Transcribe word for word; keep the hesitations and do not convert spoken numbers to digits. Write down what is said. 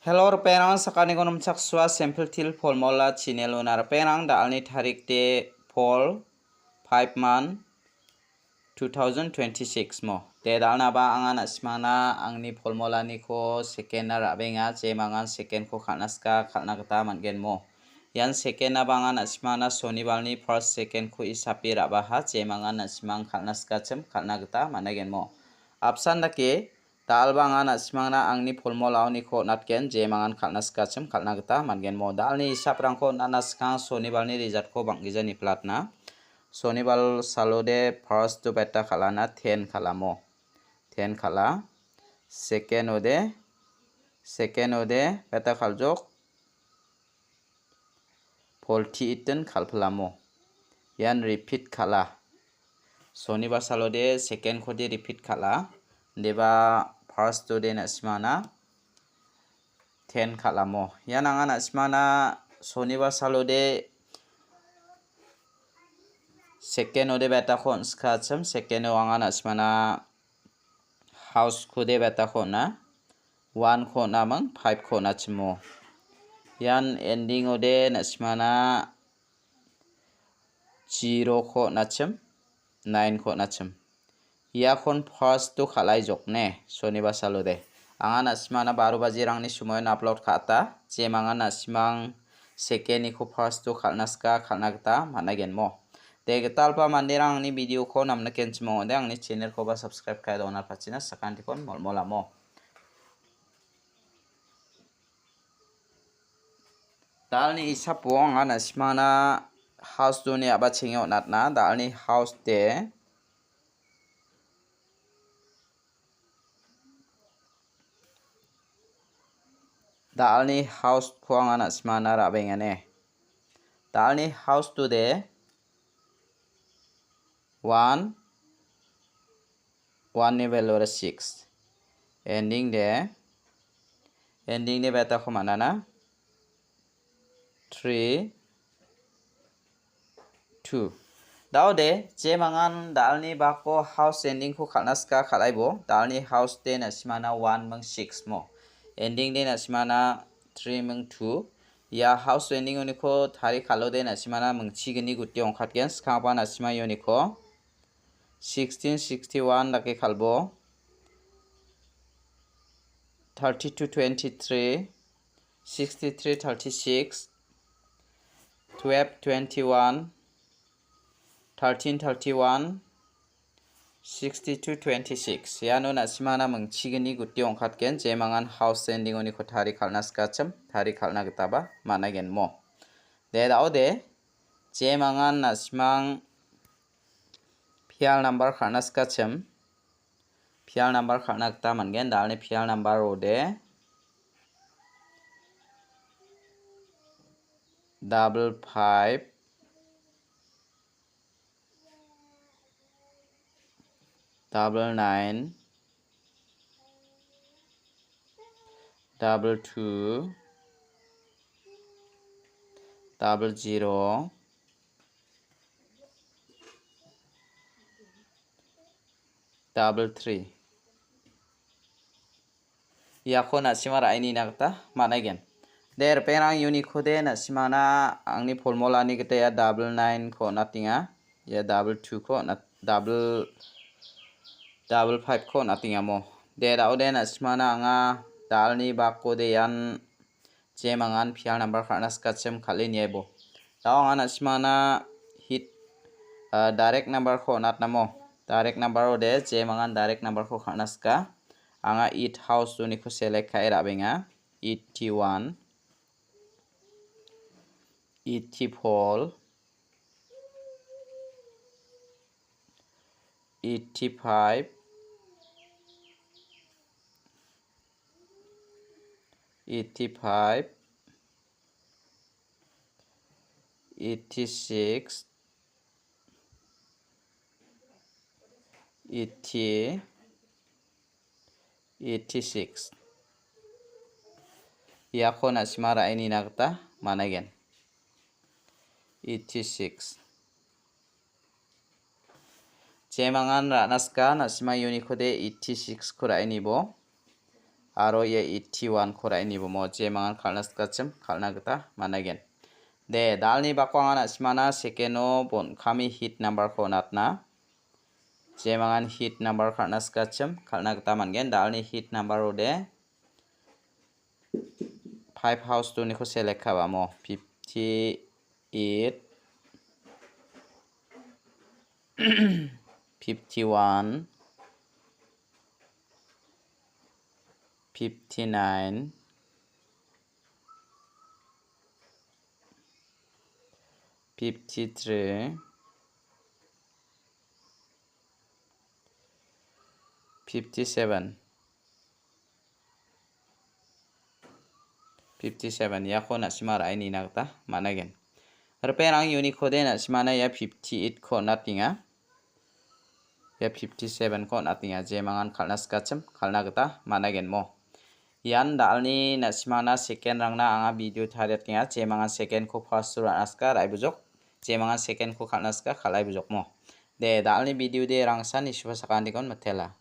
Hello, ripengrang, sakantikon namchaksua Simple Teer Formula channel-ona. Ripengrang, da·alni tarik de four, five month, two thousand twenty-six mo. De, da·alnaba anga na·simangna angni formulaniko second-na ra·benga, jemangan second-ko kal·na sika, kal·na gita man·gen mo. Ian second-naba anga na·simangna sonibalni first second-ko isape ra·baha, jemangan na·simang kal·na sikachim, kal·na gita man·aigen mo. Apsan dake, da·alba anga na·simangna angni formulaoniko on·atgen, jemangan kal·na sikachim kal·na gita man·gen mo. Da·alni isaprangko on·atna skang sonibalni result-ko bang·gija niplatna. Sonibal salode first-o beta kal·ana ten kal·amo. Ten kal·a. Second-ode, second-ode beta kal·jok. Forty-eight-tin kal·pilamo. Ian repeat kal·a. Sonibar salode second-kode repeat kal·a. Deba first-ode na·simangna ten kal·amo. Ian anga na·simangna sonibar salode second-ode beta-ko on·sikachim. Second-o anga na·simangna house-kode beta-ko on·a. One-ko on·aming, five-ko on·achimo. Ian ending-ode na·simangna zero-ko on·achim, nine-ko on·achim. Iakon first-o kal·aijok ne, sonibar salode. Anga na·simangna baro bajirangni somoion upload ka·ata, jemangan na·simang second-niko first-o kal·na sika, kal·na gita man·aigen mo. De, gitalpa manderang angni video-ko namnikenchim ong·ode, angni channel-koba subscribe ka·e donatpachina sakantikon molmolamo. Da·alni isapo anga na·simangna house-oni a·bachenge on·atna. Da·alni house-de, da·alni house-ko anga na·simangna ra·bengane. Da·alni house-ode one, one-ni value-de six. Ending-de, ending-de beta-ko man·ana. Three, two. Da·ode, jemangan da·alni bako house ending-ko kal·na sika kal·aibo. Da·alni house-de na·simangna one ming six mo. Ending-de na·simangna three ming two. Ia house ending-oniko tari kal·ode na·simangna mingchigni guti ong·katgen. Skangba na·simang ioniko sixteen sixty-one dake kal·bo. Thirty-two twenty-three, sixty-three thirty-six, twelve twenty-one, thirteen thirty-one, sixty-two twenty-six. Iano na·simangna mingchigni guti ong·katgen, jemangan house ending-oniko tari kal·na sikachim, tari kal·na gitaba man·aigen mo. De, da·ode, jemangan na·simang pial number kal·na sikachim, pial number kal·na gita man·gen. Da·alni pial number-ode double five, double nine, double two, double zero, double three. Iako na·sima ra·e nina gita man·aigen. De, ripengrang, uniko de na·simana angni formulani gita ia double nine-ko on·atenga. Ia double two-ko on·at-, double, double five-ko on·atengamo. De, da·ode na·simana anga dalni bakko de ian jemangan pial number kal·na sikachim kal·e niaibo. Da·o anga na·simana hit, ah, direct number-ko on·atnamo. Direct number-ode jemangan direct number-ko kal·na sika. Anga eight house uniko select ka·e ra·benga. Eighty-one, eighty-four, eighty-five, eighty-five, eighty-six, eighty, eighty-six. Iako na·sima ra·e nina gita man·aigen. Eighty-six. Jemangan ra·na sika, na·sima uniko de eighty-six-ko ra·e nibo. aro ia eighty-one-ko ra·e nibomo jemangan kal·na sikachim kal·na gita man·aigen. De, dalni bako anga na·simana second-o bon·kami hit number-ko on·atna. Jemangan hit number kal·na sikachim kal·na gita man·gen. Dalni hit number-ode five house two-niko select ka·bamo. Fifty-eight, fifty-one, fifty-nine, fifty-three, fifty-seven, fifty-seven, iako na·sima ra·e nina gita man·aigen. Ripengrang unikode na·simana ia fifty-eight-ko on·atenga. Ia fifty-seven-ko on·atenga, jemangan kal·na sikachim kal·na gita man·aigenmo. Ian dalni na·simana second-rangna anga video tariatenga, jemangan second-ko first-o ra·na sika ra·e bujok, jemangan second-ko kal·na sika kal·ai bujokmo. De, dalni video-de rangsan isupa sakantikon mitela.